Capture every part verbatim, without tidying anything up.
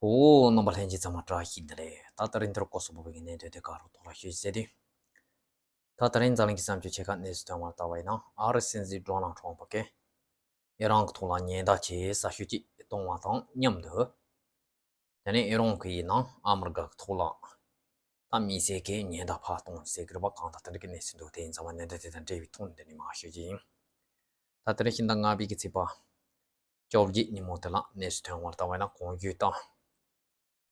འོ། རྣམ་པ་ལྷན་རྒྱས་ཚང་མ་བཀྲ་ཤིས་བདེ་ལེགས། ད་དེ་རིང་འདིར་སྐོར་སོགས་པོ་བའི་གནས་དོན་དེ་ག་རུ་ཐོག་ལ་ཤོད་ཟེར་དུས། ད་དེ་རིང་འཛམ་གླིང་གི་བསམ་སྤྱོད་ཆེ་ཁག་གནས་སུ་ཐོན་བར་ལྟ་བ་ཡིན་ན། ཨ་རི་སྲིད་འཛིན་ཌོ་ནལ་ཊྲམ་ཕུ་གིས་ཨི་རན་གྱི་ཐོག་ལ་ཉེན་བརྡ་ཆེས་གསར་ཤོས་ཅིག་གཏོང་བ་དང་མཉམ་དུ། དེ་ནས་ཨི་རན་གྱིས་ཡིན་ན་ཨ་མི་རི་ཀ་གི་ཐོག་ལ་ད་དམིགས་བསལ་གྱི་ཉེན་བརྡ་ཕར་གཏོང་ཟེར་གྱི་རེད་པ། གང་ལྟར་དེ་འདྲ་གི་གནས་ཚུལ་འདུག་དེ་ཡིན་ཙང་མ་གནད་དོན་དེ་དང་འབྲེལ་བའི་ཐོག་ནས་འདི་ནས་མར་ཤོད་ཀྱི་ཡིན། ད་དེ་རིང་ཕྱི་ཟླ་ལྔ་པའི་གི་ཚེས་པ་བཅོ་བརྒྱད་ཉིན་མོ་དེ་ལ་གནས་སུ་ཐོན་བར་ལྟ་བ་ཡིན་ན། གོང་ཞུས་ལྟར།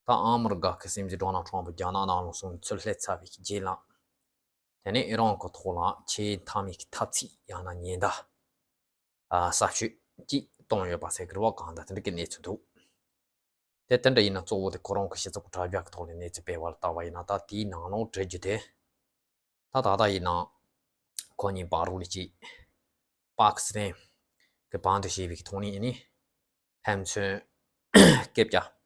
ད་ཨ་མི་རི་ཀ་གི་སྲིད་འཛིན་ཌོ་ནལ་ཊྲམ་ཕུ་རྒྱ་ནག་ནང་ལོགས་སུ་ཚུར་སླེབས་ཚར་བའི་རྗེས་ལ། དེ་ནས་ཨི་རན་གྱི་ཐོག་ལ་ཆེས་མཐའ་མའི་གི་འཐབ་རྩོད་ཡང་ན་ཉེན་བརྡ། ཨ། གསར་ཤོས་ཅིག་གཏོང་ཡོད་པ་ཟེར་གྱི་རེད་པ། གང་ལྟར་དེ་འདྲ་གི་གནས་ཚུལ་འདུག་དེ་དེ་འདྲ་ཡིན་ན་གཙོ་བོ་དེ་ཁོ་རང་གི་སྤྱི་ཚོགས་དྲ་རྒྱ་གི་ཐོག་ནས་གནས་ཚུལ་སྤེལ་བར་ལྟ་བ་ཡིན་ན། ད་དེའི་ནང་ལོགས་བྲིས་རྒྱུ་དེ། ད་ད་ལྟ་ཡིན་ན་ཁོ་གཉིས་བར་རུ་ལ་ཅིག་པཱ་ཀི་སི་ཐན་གྱི་བང་དུ་བྱས་པའི་གི་ཐོག་ནས་ནི་ཕན་ཚུན་སྐད་ཆ་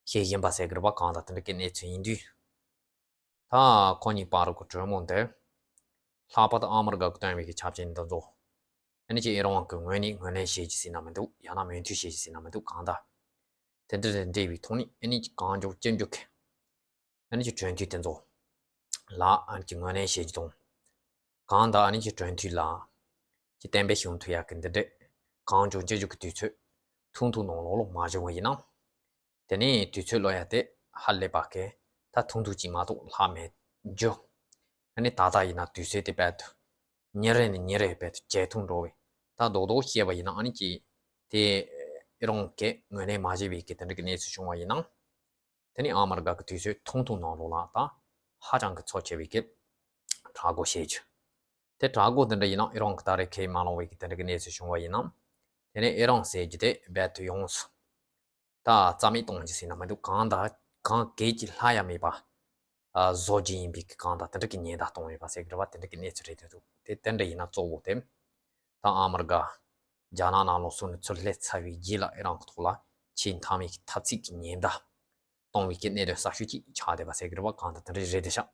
བཤད་བཞིན་པ་ཟེར་གྱི་རེད་པ། གང་ལྟར་དེ་འདྲ་གི་གནས་ཚུལ་ཡིན་དུས། ད་ཁོ་གཉིས་བར་གྱི་གྲོས་མོལ་འདི་ལྷག་པར་དུ་ཨ་མི་རི་ཀ་གིས་བཏོན་པའི་གི་ཆ་རྐྱེན་འདི་ཚོ། ཨ་ནི་ཅིག་ཨི་རན་གྱི་ངོས་ནས་ངོས་ལེན་བྱེད་རྒྱུ་ཟེར་ན་མི་འདུག་ཡང་ན་མོས་མཐུན་བྱེད་རྒྱུ་ཟེར་ན་མི་འདུག་གང་ལྟར་དེ་འདྲ་དང་འབྲེལ་བའི་ཐོག་ནས་ཨ་ནི་ཅིག་གང་མགྱོགས་ཅི་མགྱོགས་ཀྱིས་ཨ་ནི་ཅིག་གྲོས་མཐུན་དེ་ཚོ་ལ་ཨ་ནི་ཅིག་ངོས་ལེན་བྱེད་རྒྱུ་དང་། གང་ལྟར་ཨ་ནི་ཅིག་གྲོས་མཐུན་ལ་ཅིག་གཏན་འབེབས་བྱུང་ཐུབ་ཡག་གི་འདི་འདྲ་གང་མགྱོགས་ཅི་མགྱོགས་ཀྱི་དུས་ཚོད་ཐུང་ཐུང་ནང་ལོགས་ལ་མ་བྱུང་བ་ཡིན་ན། དེ་ནས་དུས་ཚོད་ལོ་ཡ་དེ་ཧ་ལས་པ་གི་ད་ཐུང་ཐུང་ཅིག་མ་གཏོགས་ལྷག་མེད་རྒྱུ། ཨ་ནི་ད་ལྟ་ཡིན་ན་དུས་ཚོད་དེ་རྦད་དེ་ཉིན་རེ་ནས་ཉིན་རེ་རྦད་དེ་ཇེ་ཐུང་འགྲོ་བས། ད་རྡོག་རྡོག་བཤད་པ་ཡིན་ན་ཨ་ནི་ཅིག་དེ་ཨི་རན་གྱིས་ངོས་ལེན་མ་བྱས་པའི་གི་དེ་འདྲ་གི་གནས་ཚུལ་བྱུང་བ་ཡིན་ན། དེ་ནི་ཨ་མི་རི་ཀ་གི་དུས་ཚོད་ཐུང་ཐུང་ནང་ལོགས་ལ་ད་ཧ་ཅང་གི་ཚོ་ཆེ་བའི་གི་དྲག་རྒོལ་བྱེད་རྒྱུ། དེ་དྲག་རྒོལ་དེ་འདྲ་ཡིན་ན་ཨི་རན་གྱིས་ད་རེས་ཁས་མ་བླངས་པའི་གི་དེ་འདྲ་གི་གནས་ཚུལ་བྱུང་བ་ཡིན་ན། དེ་ནས་ཨི་རན་ཟེར་རྒྱུ་དེ་རྦད་དེ་ཡོངས་སུ་ད་རྩ་མེད་གཏོང་རྒྱུ་ཟེར་ན་མི་འདུག་གང་ལྟར་གང་གལ་གྱི་ལྷག་ཡ་མེད་པ། ཨ། བཟོ་རྒྱུ་ཡིན་པའི་གི་གང་ལྟར་དེ་འདྲ་གི་ཉེན་བརྡ་གཏོང་ཡོད་པ་ཟེར་གྱི་རེད་པ། དེ་འདྲ་གི་གནས་ཚུལ་རེད་འདུག་དེ་དེ་འདྲ་ཡིན་ན་གཙོ་བོ་དེ་ད་ཨ་མི་རི་ཀ་རྒྱ་ནག་ནང་ལོགས་སུ་ནས་ཚུར་སླེབས་ཚར་བའི་རྗེས་ལ་ཨི་རན་གྱི་ཐོག་ལ་ཆེས་མཐའ་མའི་གི་འཐབ་རྩོད་ཀྱི་ཉེན་བརྡ་གཏོང་བའི་གི་གནད་དོན་གསར་ཤོས་ཅིག་ཆགས་བསྡད་པ་ཟེར་གྱི་རེད་པ། གང་ལྟར་དེ་འདྲ་རེད་དེ་ཤག་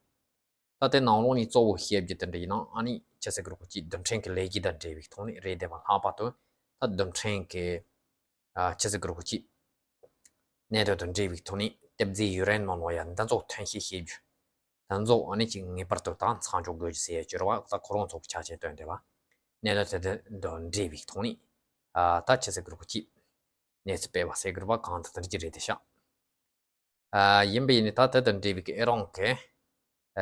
ད་དེ་ནང་ལོགས་ནས་གཙོ་བོ་བཤད་རྒྱུ་དེ་འདྲ་ཡིན་ན་ཨ་ནི་ཅི་ཟེར་གྱི་རེད་གོ་ཅིག་རྡུལ་ཕྲན་གྱི་ལས་འགུལ་དང་འབྲེལ་བའི་ཐོག་ནས་རེད་བསྡད་པ། ལྷག་པར་དུ་ད་རྡུལ་ཕྲན་གྱི་ཨ། ཅི་ཟེར་གྱི་རེད་གོ་ཅིག་གནད་དོན་དང་འབྲེལ་བའི་ཐོག་ནས་གཏེར་རྫས་ཡུ་རེ་ནམ་ལོ་ཡ་འདི་ཚོ་ཐོན་སྐྱེད་བྱེད་རྒྱུ། འདི་ཚོ་ཨ་ནི་ཅིག་ངེས་པར་དུ་ད་མཚམས་འཇོག་དགོས་རྒྱུ་ཟེར་ཡ་ཅིག་རེད་པ། ད་ཁོ་རང་ཚོ་གི་ཆ་རྐྱེན་བཏོན་བསྡད་པ། གནད་དོན་དེ་དང་འབྲེལ་བའི་ཐོག་ནས་ཨ། ད་ཅི་ཟེར་གྱི་རེད་གོ་ཅིག་གནས་ཚུལ་སྤེལ་བ་ཟེར་གྱི་རེད་པ། གང་ལྟར་དེ་འདྲ་ཅིག་རེད་དེ་ཤག་ཨ། ཡིན་པ་ཡིན་ནའི་ད་དེ་དང་འབྲེལ་བའི་གི་ཨི་རན་གྱི་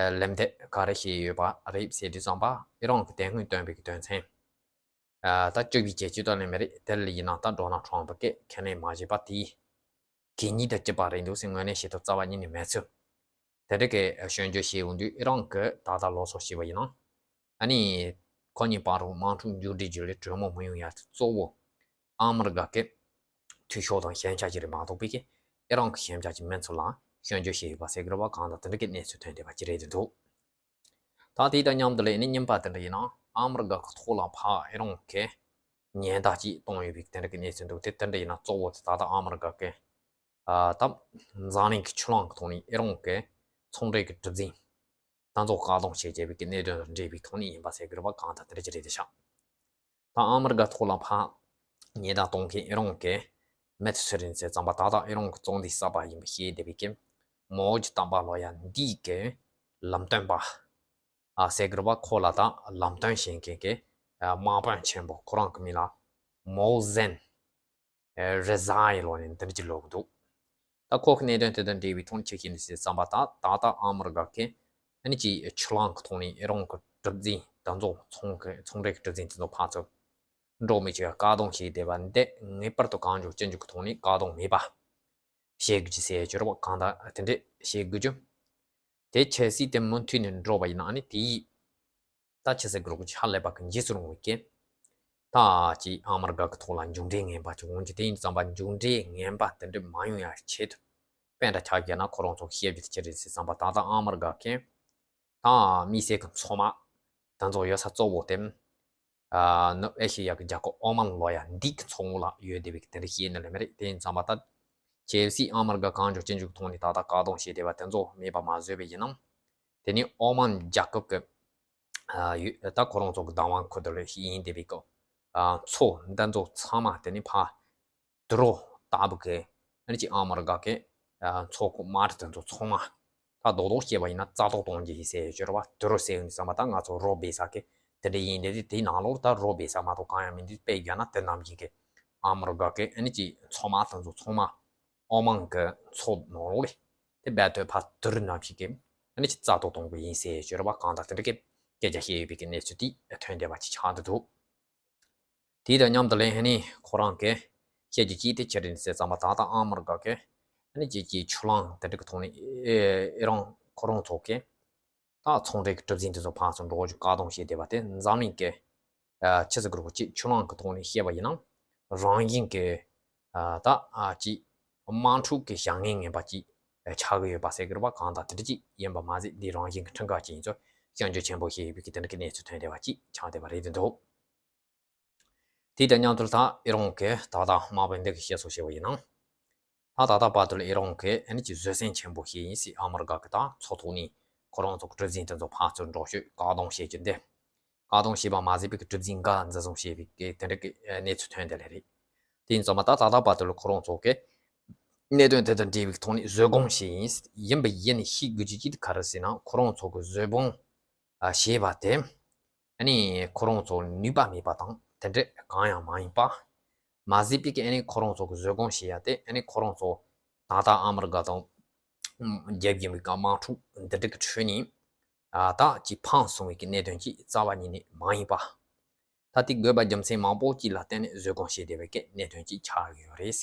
ཨ། ལན་འདེབས་ག་རེ་བྱས་ཡོད་པ་རེད་ཟེར་དུས་ཙམ་པ། ཨི་རན་གྱིས་དེ་སྔོན་བཏོན་པའི་གི་དོན་ཚན། ཨ། ད་བཅུ་པའི་བཅད་གཅོད་དང་ལེན་མེད་རེད། དེ་ལ་ཡིན་ན་ད་ཌོ་ནལ་ཊྲམ་ཕུ་གིས་ཁས་ལེན་མ་བྱས་པ་དེ་གད་སྙིགས་དང་བཅས་པ་རེད་འདུག་ཟེར་ངོས་ལེན་བྱེད་ཐུབ་རྩ་བ་ཉིད་ནས་མེད་ཚུལ། དེ་འདྲ་གི་སྐྱོན་བརྗོད་བྱས་ཡོང་དུས། ཨི་རན་གྱིས་ད་ལྟ་ལོགས་སུ་བྱས་པ་ཡིན་ན། ཨ་ནི་ཁོ་གཉིས་བར་དུ་དམག་འཁྲུག་མཇུག་སྒྲིལ་རྒྱུ་ལ་གྲོས་མོལ་མི་ཡོང་ཡ་གཙོ་བོ་ཨ་མི་རི་ཀ་གི་འཐུས་ཤོར་དང་ཞན་ཆ་ཅིག་རེད་མ་གཏོགས་པའི་གི་ཨི་རན་གྱི་ཞན་ཆ་ཅིག་མིན་ཚུལ་ལ་སྐྱོན་བརྗོད་བྱས་ཡོད་པ་ཟེར་གྱི་རེད་པ། གང་ལྟར་དེ་འདྲ་གི་གནས་ཚུལ་ཐོན་བསྡད་པ་ཅིག་རེད་འདུག་ད་དེ་དང་མཉམ་དུ་ལ་ཨ་ནི་རྙིང་པ་དེ་འདྲ་ཡིན་ན་ཨ་མི་རི་ཀ་གི་ཐོག་ལ་ཕར་ཨི་རན་གྱིས་ཉེན་བརྡ་ཅིག་གཏོང་ཡོད་པའི་དེ་འདྲ་གི་གནས་ཚུལ་འདུག་དེ་དེ་འདྲ་ཡིན་ན་གཙོ་བོ་དེ་ད་ལྟ་ཨ་མི་རི་ཀ་གི་ཨ། ད་འཛམ་གླིང་གི་ཆུ་ལམ་གྱི་ཐོག་ནས་ཨི་རན་གྱི་ཚོང་འབྲེལ་གྱི་གྲུ་གཟིངས་དེ་ཚོ་བཀག་སྡོམ་བྱེད་བྱས་པའི་གི་གནད་དོན་དང་འབྲེལ་བའི་ཐོག་ནས་ཡིན་པ་ཟེར་གྱི་རེད་པ། གང་ལྟར་དེ་འདྲ་ཅིག་རེད་དེ་ཤག་ད་ཨ་མི་རི་ཀ་ཐོག་ལ་ཕར་ཉེན་བརྡ་གཏོང་མཁན་ཨི་རན་གྱི་མི་དེ་སུ་རེད་ཟེར་ཙམ་པ། ད་ལྟ་ཨི་རན་གྱི་གཙོ་འདི་གསར་པ་ཡིན་པ་ཤེས་བསྡད་པའི་གི་མའོ་ཀྱི་རྟག་པར་ལོ་ཡ་འདི་གི་ལམ་སྟོན་པ། ཨ། ཟེར་གྱི་རེད་པ། ཁོ་ལ་ད་ལམ་སྟོན་བྱེད་མཁན་གྱི་ཨ། དམག་དཔོན་ཆེན་པོ་ཁོ་རང་གི་མིང་ལ་མའོ་ཟན། ཨེ། རེ་ཟ་ཡི་ལོ་ནས་འདིར་གྱི་ལོག་འདུག་ད་ཁོ་གི་གནད་དོན་དེ་དང་འབྲེལ་བའི་ཐོག་ནས་ཆེ་ཤེས་ནས་ཟེར་ཙམ་པ། ད་ད་ལྟ་ཨ་མི་རི་ཀ་གི་ཨ་ནི་ཅིག་ཆུ་ལམ་གི་ཐོག་ནས་ཨི་རན་གི་གྲུ་གཟིངས་དེ་ཚོ་ཚོང་གི་ཚོང་འབྲེལ་གྱི་གྲུ་གཟིངས་དེ་ཚོ་ཕར་ཚུར་འགྲོ་མི་བྱེད་པ་བཀག་སྡོམ་བྱས་བསྡད་པ་འདི་ངེས་པར་དུ་གང་མགྱོགས་ཅི་མགྱོགས་ཀྱི་ཐོག་ནས་བཀག་སྡོམ་མེད་པ་བྱེད་དགོས་ཀྱི་ཟེར་གྱི་རེད་པ། གང་ལྟར་དེ་འདྲས་བྱེད་དགོས་རྒྱུ། དེ་ཆབ་སྲིད་དེ་མུ་མཐུད་ནས་འགྲོ་བ་ཡིན་ན་ཨ་ནི་དེ་ཡིས། ད་ཆི་ཟེར་དགོས་རེད་གོ་ཅིག་ཧ་ལས་པ་གི་འཇིགས་སུ་རུང་བའི་གི། ད་ཅིག་ཨ་མི་རི་ཀ་གི་ཐོག་ལ་མཇུག་འབྲས་ངན་པ་ཅིག་འོང་རྒྱུ་དེ་ཡིན་ཙམ་པ། མཇུག་འབྲས་ངན་པ་དེ་འདྲ་མ་ཡོང་ཡ་ཆེད་དུ་དཔེ་འདྲ་ཆགས་རྒྱུ་ན་ཁོ་རང་ཚོ་བཤད་རྒྱུ་དེ་ཅི་རེད་ཟེར་ཙམ་པ། ད་ལྟ་ཨ་མི་རི་ཀ་གི་ད་དམིགས་བསལ་གི་མཚོ་དམག་དེ་ཚོ་ཡོད་ས་གཙོ་བོ་དེ། ཨ། ནུབ་ཨེ་ཤེ་ཡ་གི་རྒྱལ་ཁབ་ཨོ་མན་ལོ་ཡ་འདི་གི་མཚོ་ངོས་ལ་ཡོད་བསྡད་པའི་གི་དེ་འདྲ་བཤད་ནི་ལས་མེད་རེད། དེ་ཡིན་ཙམ་པ་ད་ཆབ་སྲིད་ཨ་མི་རི་ཀ་གང་མགྱོགས་ཅི་མགྱོགས་ཐོག་ནས་ད་ལྟ་བཀག་སྡོམ་བྱས་བསྡད་པ་དེ་ཚོ་མེད་པ་མ་བཟོས་པ་ཡིན་ན། དེ་ནས་ཨོ་མན་རྒྱལ་ཁབ་ཀྱི། ཨ། ཡུལ་ད་ཁོ་རང་ཚོ་གི་བདག་དབང་ཁུལ་དུ་ལ་ཡིན་བསྡད་པའི་སྐབས། ཨ། མཚོ་འདི་ཚོ་ཚང་མ་དེ་ནས་ཕར་དུད་འགྲོ་ལྟ་བུ་གི་ ཨ་ནི་ཅིག་ཨ་མར་ག་གི་ཨ་ཚོགས་ཁག་དམག་གྲུ་དེ་ཚོ་ཚང་མ་ད་རྡོག་རྡོག་བྱས་པ་ཡིན་ན་རྩ་གཏོར་གཏོང་རྒྱུ་ཡིན་ཟེར་ཡོད་རེད་བ། དུ་རུ་ཟེར་ཡོང་དུས་ཙམ་པ་ད་ང་ཚོ་རོ་སྦས་ས་གི་དེ་འདྲ་ཡིན་དེ་དེའི་ནང་ལོགས་ད་རོ་སྦས་ས་མ་གཏོགས་གང་ཡང་མི་འདུག་དཔེ་བཞག་ན་དེ་ནམ་རྒྱུན་གི་ཨ་མར་ག་གི་ཨ་ནི་ཅིག་ཚོགས་དམག་དེ་ཚོ་ཚང་མ་ཨོ་མན་གི་མཚོ་ནང་ལོགས་ལ་དེ་རྦད་དེ་ཕར་དུ་རུ་ནང་བཞིན་གི་ཨ་ནི་ཅིག་རྩ་གཏོར་གཏོང་གི་ཡིན་ཟེར་ཡོད་རེད་བ། གང་ལྟར་དེ་འདྲ་གི་སྐད་ཆ་བཤད་ཡོད་པའི་གི་གནས་ཚུལ་དེ་ཐོན་བསྡད་པ་ཅིག་ཆགས་འདུག་དེ་དང་མཉམ་དུ་ལས་ཧ་ནི་ཁོ་རང་གི་བཤད་རྒྱུ་ཅིག་དེ་ཅི་རེད་ཟེར་ཙམ་པ་ད་ལྟ་ཨ་མར་ག་གི་ཧ་ནི་ཅིག་ཅིག་ཆུ་ལམ་དེ་འདྲ་གི་ཐོག་ནས་ཨེ་ཨེ་རང་ཁོ་རང་ཚོ་གི་ད་ཚོང་འབྲེལ་གྱི་གྲུ་གཟིངས་དེ་ཚོ་ཕར་ཚུར་འགྲོ་རྒྱུ་བཀག་སྡོམ་བྱས་བསྡད་པ་དེ་འཛམ་གླིང་གི་ཨ་ཆི་ཟེར་དགོས་རེད། ཅིག་ཆུ་ལམ་གི་ཐོག་ནས་བཤད་པ་ཡིན་ན་རང་བཞིན་གྱི་ཨ་ད་ཨ་ཅིག་དམག་འཁྲུག་གི་བྱ་ངན་ངན་པ་ཅིག་ཆགས་ཀྱི་ཡོད་པ་ཟེར་གྱི་རེད་བ། གང་ལྟར་དེ་འདྲ་ཅིག་ཡིན་པ་མ་ཟད་འདི་རང་བཞིན་གྱི་ཁྲིམས་འགལ་ཅན་ཡིན་ཚུལ་སྐྱོན་བརྗོད་ཆེན་པོ་བྱས་ཡོད་པའི་གི་དེ་འདྲ་གི་གནས་ཚུལ་ཐོན་བསྡད་པ་ཅིག་ཆགས་བསྡད་པ་རེད་འདུག་དེ་དང་མཉམ་དུ་ད་ཨི་རན་གྱི་ད་ལྟ་དམག་དཔོན་འདི་གིས་བཤད་སྲོལ་བྱས་པ་ཡིན་ན། ད་ད་ལྟ་བར་དུ་ལ་ཨི་རན་གྱིས་ཨ་ནི་ཅིག་བཟོད་བསྲན་ཆེན་པོ་བྱས་ཡིན་ཟེར། ཨ་མི་རི་ཀ་གི་ད་མཚོ་ཐོག་ནས་ཁོ་རང་ཚོ་གི་གྲུ་གཟིངས་དེ་ཚོ་ཕར་ཚུར་འགྲོ་ཤོད་བཀག་སྡོམ་བྱེད་རྒྱུ་འདི། བཀག་སྡོམ་བྱས་པ་མ་ཟད་པའི་གི་གྲུ་གཟིངས་འགའ་འཛིན་བཟུང་བྱས་པའི་གི་དེ་འདྲ་གི་གནས་ཚུལ་ཐོན་བསྡད་ལེ་རེད། དེ་ཡིན་ཙང་མ་ད་ད་ལྟ་བར་དུ་ལ་ཁོ་རང་ཚོ་གི་གནད་དོན་དེ་དང་འབྲེལ་བའི་ཐོག་ནས་བཟོད་སྒོམ་བྱས་ཡིན། ཡིན་པ་ཡིན་ནས་ཤེས་དགོས་རྒྱུ་ཅིག་དེ་ག་རེ་ཟེར་ན་ཁོ་རང་ཚོ་གི་བཟོད་སྒོམ་ཨ་བྱས་པ་དེ་ཨ་ནི་ཁོ་རང་ཚོ་ནུས་པ་མེད་པ་དང་དེ་འདྲ་གང་ཡང་མ་ཡིན་པ། མ་ཟད་པའི་གི་ཨ་ནི་ཁོ་རང་ཚོ་གི་བཟོད་སྒོམ་བྱེད་ཡ་དེ་ཨ་ནི་ཁོ་རང་ཚོ་ད་ལྟ་ཨ་མི་རི་ཀ་དང་རྒྱབ་ཀྱི་མི་ག་དམག་འཁྲུག་འདི་འདྲ་གི་ཁྲོད་ནས་ཨ་ད་ཅིག་ཕངས་སོང་བའི་གི་གནད་དོན་ཅིག་རྩ་བ་ཉིད་ནས་མ་ཡིན་པ། ད་དེ་དགོས་པ་རྒྱུ་མཚན་མང་པོ་ཅིག་ལ་བརྟེན་ནས་བཟོད་སྒོམ་བྱེད་བསྡད་པའི་གི་གནད་དོན་ཅིག་ཆགས་ཡོད་རེད།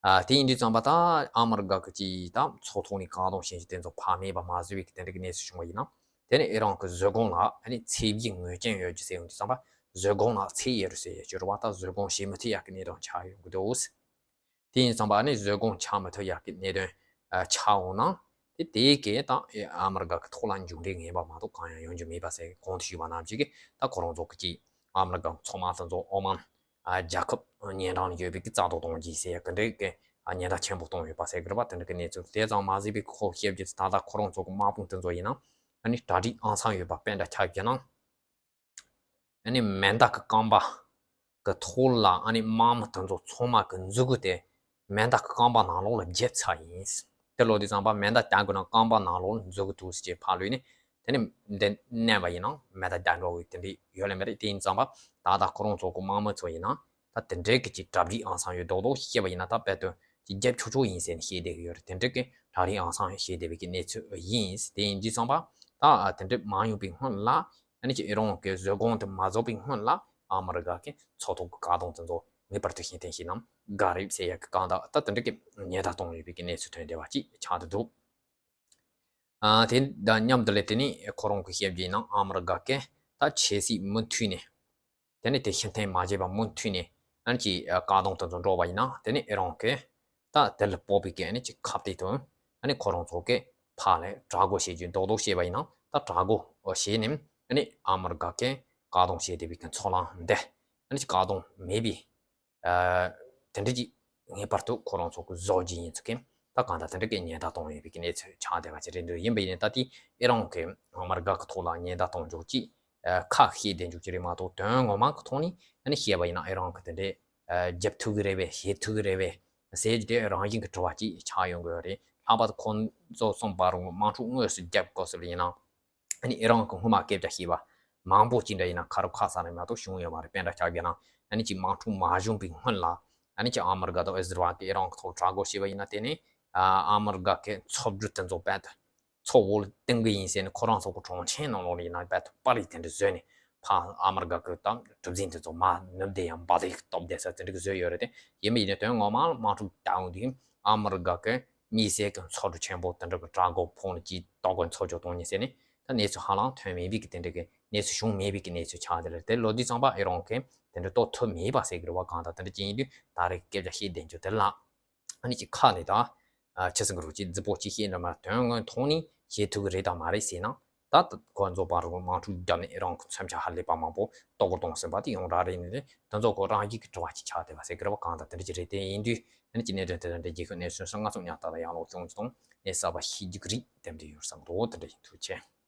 ཨ་དེ་ཡིན་དུས་ཙམ་པ་ད་ཨ་མི་རི་ཀ་གི་ཅིག་ད་མཚོ་ཐོག་ནས་བཀག་སྡོམ་བྱེད་རྒྱུ་དེ་ཚོ་ཕར་མེད་པ་མ་བཟོས་པའི་གི་དེ་འདྲ་གི་གནས་ཚུལ་བྱུང་བ་ཡིན་ན། དེ་ནི་ཨི་རན་གི་བཟོད་སྒོམ་ལ་ཨ་ནི་ཚད་གཞི་ངེས་ཅན་ཡོད་རྒྱུ་ཟེར་ཡོང་དུས་ཙམ་པ་བཟོད་སྒོམ་ལ་ཚད་ཡོད་རེད་ཟེར་ཡོད་རེད་བ། ད་བཟོད་སྒོམ་བྱེད་མི་ཐུབ་ཡག་གི་གནས་སྟངས་ཆགས་ཡོང་གི་འདུག་དེ་ཡིན་ཙམ་པ་ཨ་ནི་བཟོད་སྒོམ་ཆགས་མི་ཐུབ་ཡག་གི་གནད་དོན་ཨ་ཆགས་འོང་ན། དེ་དེའི་གི་ད་ཨ་མི་རི་ཀ་གི་ཐོག་ལ་མཇུག་འབྲས་ངན་པ་མ་གཏོགས་གང་ཡང་ཡོང་རྒྱུ་མེད་པ་ཟེར། གོང་དུ་ཞུས་པ་ནང་བཞིན་གི་ད་ཁོ་རང་ཚོ་གི་ཅིག་ཨ་མི་རི་ཀ་ཚོང་དམག་དེ་ཚོ་ཨོ་མན་ཨ་རྒྱལ་ཁབ་ཉེ་འགྲམ་ཡོད་པའི་གི་རྩ་གཏོར་གཏོང་རྒྱུ་ཟེར་ཡག་གི་འདྲའི་གི་ཨ་ཉེན་བརྡ་ཆེན་པོ་གཏོང་ཡོད་པ་ཟེར་གི་རེད་པ། དེ་འདྲ་གི་གནས་ཚུལ་དེ་ཙམ་མ་ཟད་པའི་ཁོ་བཤད་རྒྱུ་ད་ལྟ་ཁོ་རང་ཚོ་གི་དམག་དཔུང་དེ་ཚོ་ཡིན་ན་ཨ་ནི་གྲ་སྒྲིག་ཨང་སང་ཡོད་པ་དཔེ་འདྲ་ཆགས་ཀྱི་ན། ཨ་ནི་མེ་མདའ་གི་རྐང་པ་གི་ཐོག་ལ་ཨ་ནི་དམག་མི་དེ་ཚོ་ཚང་མ་གི་མཛུ་གུ་དེ་མེ་མདའ་གི་རྐང་པ་ནང་ལོགས་ལ་བརྗེ་ཚར་ཡིན། དེ་ལོ་དུས་ཙམ་པ་མེ་མདའ་རྒྱག་དགོས་ན་རྐང་པ་ནང་ལོགས་ལ་མཛུ་གུ་འདུག་ཟེར་ཅེས་ཕར་ལུས་ནས་དེ་ནི་འདི་མནན་པ་ཡིན་ན་མེ་མདའ་རྒྱག་འགྲོ་གི་དེ་འདྲ་ཡོད་ལེ་མེད་རེད། དེ་ཡིན་ཙམ་པ་ད་ལྟ་ཁོ་རང་ཚོ་གི་དམག་མི་ཚོ་ཡིན་ན་ད་དེ་འདྲའི་གི་ཅིག་གྲ་སྒྲིག་ཨང་སང་ཡོད་མདོག་མདོག་བཤད་པ་ཡིན་ན་ད་དཔེ་དོན་ཅིག་རྒྱབ་ཆོག་ཆོག་ཡིན་ཟེར་ནས་བཤད་བསྡད་གི་ཡོད་རེད། དེ་འདྲའི་གི་གྲ་སྒྲིག་ཨང་སང་བྱས་བསྡད་པའི་གི་གནས་ཚུལ་ཡིན། དེ་ཡིན་དུས་ཙམ་པ་ད་དེ་འདྲ་མ་ཡོང་པའི་སྔོན་ལ། ཨ་ནི་ཅིག་ཨི་རན་གྱི་བཟོད་སྒོམ་དེ་མ་རྫོགས་པའི་སྔོན་ལ་ཨ་མི་རི་ཀ་གི་མཚོ་ཐོག་གི་བཀག་སྡོམ་དེ་ཚོ་ངེས་པར་དུ་ཤེས་ཐེངས་ཤིག་གནང་དགོས་རེད་ཟེར་ཡག་གི་གང་ལྟར་ད་དེ་འདྲ་གི་ཉེན་བརྡ་གཏོང་ཡོད་པའི་གི་གནས་ཚུལ་ཐོན་བསྡད་པ་ཅིག་ཆགས་བསྡད་འདུག་ཨ་དེ་དང་མཉམ་དུ་ལས་དེ་ནི་ཁོ་རང་གི་བཤད་རྒྱུ་ཡིན་ན་ཨ་མི་རི་ཀ་གི་ད་ཆབ་སྲིད་མུ་མཐུད་ནས་དེ་ནི་དེ་ཕྱིར་འཐེན་མ་བྱས་པ་མུ་མཐུད་ནས་ཨ་ནི་ཅིག་བཀག་སྡོམ་དེ་ཚོ་འགྲོ་བ་ཡིན་ན་དེ་ནི་ཨི་རན་གི་ད་དེ་ལ་དཔག་པའི་གི་ཨ་ནི་ཅིག་ཁ་གཏད་དུ་ཨ་ནི་ཁོ་རང་ཚོ་གི་ཕར་ལ་དྲག་རྒོལ་བྱེད་རྒྱུ་མདོག་མདོག་བཤད་པ་ཡིན་ན་ད་དྲག་རྒོལ་བྱས་ནས་ཨ་ནི་ཨ་མི་རི་ཀ་གི་བཀག་སྡོམ་བྱས་བསྡད་པའི་གི་ཚོགས་ལམ་འདི་ཨ་ནི་ཅིག་བཀག་སྡོམ་མེད་པའི་ཨ་དེ་འདྲ་ཅིག་ངེས་པར་དུ་ཁོ་རང་ཚོ་གི་བཟོ་རྒྱུ་ཡིན་ཚུལ་གི་ད་གང་ལྟར་དེ་འདྲ་གི་ཉེན་བརྡ་གཏོང་ཡོད་པའི་གི་གནས་ཚུལ་ཆགས་བསྡད་པ་ཅིག་རེད་འདུག་ཡིན་པ་ཡིན་ནའི་ད་དེ་ཨི་རན་གི་ཨ་མི་རི་ཀ་གི་ཐོག་ལ་ཉེན་བརྡ་གཏོང་རྒྱུ་ཅིག་ཨ་ཁ་བཤད་བསྡད་རྒྱུ་ཅིག་རེད་མ་གཏོགས་དོན་ངོ་མ་གི་ཐོག་ནས་ཨ་ནི་བཤད་པ་ཡིན་ན་ཨི་རན་གི་དེ་འདྲའི་ཨ་རྒྱབ་ཐུབ་གི་རེད་པས་བྱེད་ཐུབ་གི་རེད་པས་ཟེར་རྒྱུ་དེ་རང་བཞིན་གི་དྲི་བ་ཅིག་ཆགས་ཡོང་གི་ཡོད་རེད། ལྷག་པར་དུ་ཁོང་ཚོ་གསུངས་པ་རུ་དམག་འཁྲུག་དངོས་སུ་རྒྱབ་དགོས་སོ་ལ་ཡིན་ན། ཨ་ནི་ཨི་རན་གི་སྔོན་མ་སྐད་ཆ་བཤད་པ་མང་པོ་ཅིག་འདྲ་ཡིན་ན་ཁ་རུ་ཁ་ས་ནས་མ་གཏོགས་བྱུང་ཡོད་མ་རེད། དཔེ་འདྲ་ཆགས་བསྡད་ན་ཨ་ནི་ཅིག་དམག་འཁྲུག་མ་བྱུང་པའི་སྔོན་ལ་ཨ་ནི་ཅིག་ཨ་མི་རི་ཀ་དང་ཨི་ཟི་རལ་གྱིས་ཨི་རན་གི་ཐོག་དྲག་རྒོལ་བྱས་པ་ཡིན་ན་དེ་ནི་ཨ་ཨ་མི་རི་ཀ་གི་མཚོ་གྲུ་དེ་ཚོ་རྦད་དེ་མཚོ་འོག་ལ་གཏོང་གི་ཡིན་ཟེར་ནས་ཁོ་རང་ཚོ་གི་གྲོང་ཁྱེར་ནང་ལོགས་ལ་ཡིན་ན་རྦད་དེ་པར་རིས་དེ་འདྲ་བཟོས་ནས་ཕར་ཨ་མི་རི་ཀ་གི་ད་གྲུ་གཟིངས་དེ་ཚོ་མར་ནུབ་བསྡད་ཡང་འབར་བསྡད་སྟོབས་ལྡན་ས་དེ་འདྲ་གི་བཟོས་ཡོད་རེད་དེ། ཡིན་པ་ཡིན་ནའི་དོན་ངོ་མ་ལ་དམག་འཁྲུག་རྒྱག་ཡོང་དུས་ཨ་མི་རི་ཀ་གི་དམིགས་བསལ་གྱི་མཚོ་གྲུ་ཆེན་པོ་དེ་འདྲ་གི་དྲག་རྒོལ་ཕོག་ནས་ཅིག་ལྟོ་གོས་འཚོ་སྐྱོང་གཏོང་མཁན་ཟེར་ནས་ད་གནས་ཚུལ་ཧ་ལམ་ཐོན་མེད་པའི་གི་དེ་འདྲ་གི་གནས་ཚུལ་བྱུང་མེད་པའི་གི་གནས་ཚུལ་ཆགས་བསྡད་རེད། དེ་ལོ་དུས་ཙམ་པ་ཨི་རན་གྱིས་དེ་འདྲ་གཏོང་ཐུབ་མེད་པ་ཟེར་གི་རེད་བ། གང་ལྟར་དེ་འདྲ་ཅིག་ཡིན་དུས་ད་རེས་སྐད་ཆ་བཤད་བསྡད་རྒྱུ་དེ་ལ་ཨ་ནི་ཅིག་ཁ་ནས་ད་ཨ་ཆི་ཟེར་གི་རེད། ཅིག་རྫིག་པོ་ཅིག་བཤད་འདྲ་མ་དོན་དངོས་ཐོག་ནས་བྱེད་ཐུབ་གི་རེད་དམ་མ་རེད་ཟེར་ན། ད་ཁོ་ཚོ་བར་དུ་དམག་འཁྲུག་བརྒྱབ་ནས་ཨི་རན་གྱི་མཚོན་ཆ་ཧ་ལས་པ་མང་པོ་གཏོར་རྒོལ་གཏོང་ཟིན་པ་དེ་ཡོངས་གྲགས་རེད། ནི་དེ་ཚོ་ཁོ་རང་གི་གི་དྲི་བ་ཅིག་ཆགས་བསྡད་པ་ཟེར་གི་རེད་བ། གང་ལྟར་དེ་འདྲ་ཅིག་རེད། དེ་ཡིན་དུས་ཨ་ནི་ཅིག་གནད་དོན་དེ་འདྲ་རྒྱལ་ཁབ་གནས་ཚུལ་སོགས་སྔ་ཚོད་ཉག་ཏག་ཏག་ཡང་ལོག་བྱུང་ཅིག་དང་གནས་གསར་པ་ཤེས་རྒྱུ་གི་རེད། དེ་འདྲ་ཡོད་བསམ་འདུག་དེ་འདྲ་ཡིན། ཐུགས་རྗེ་ཆེ།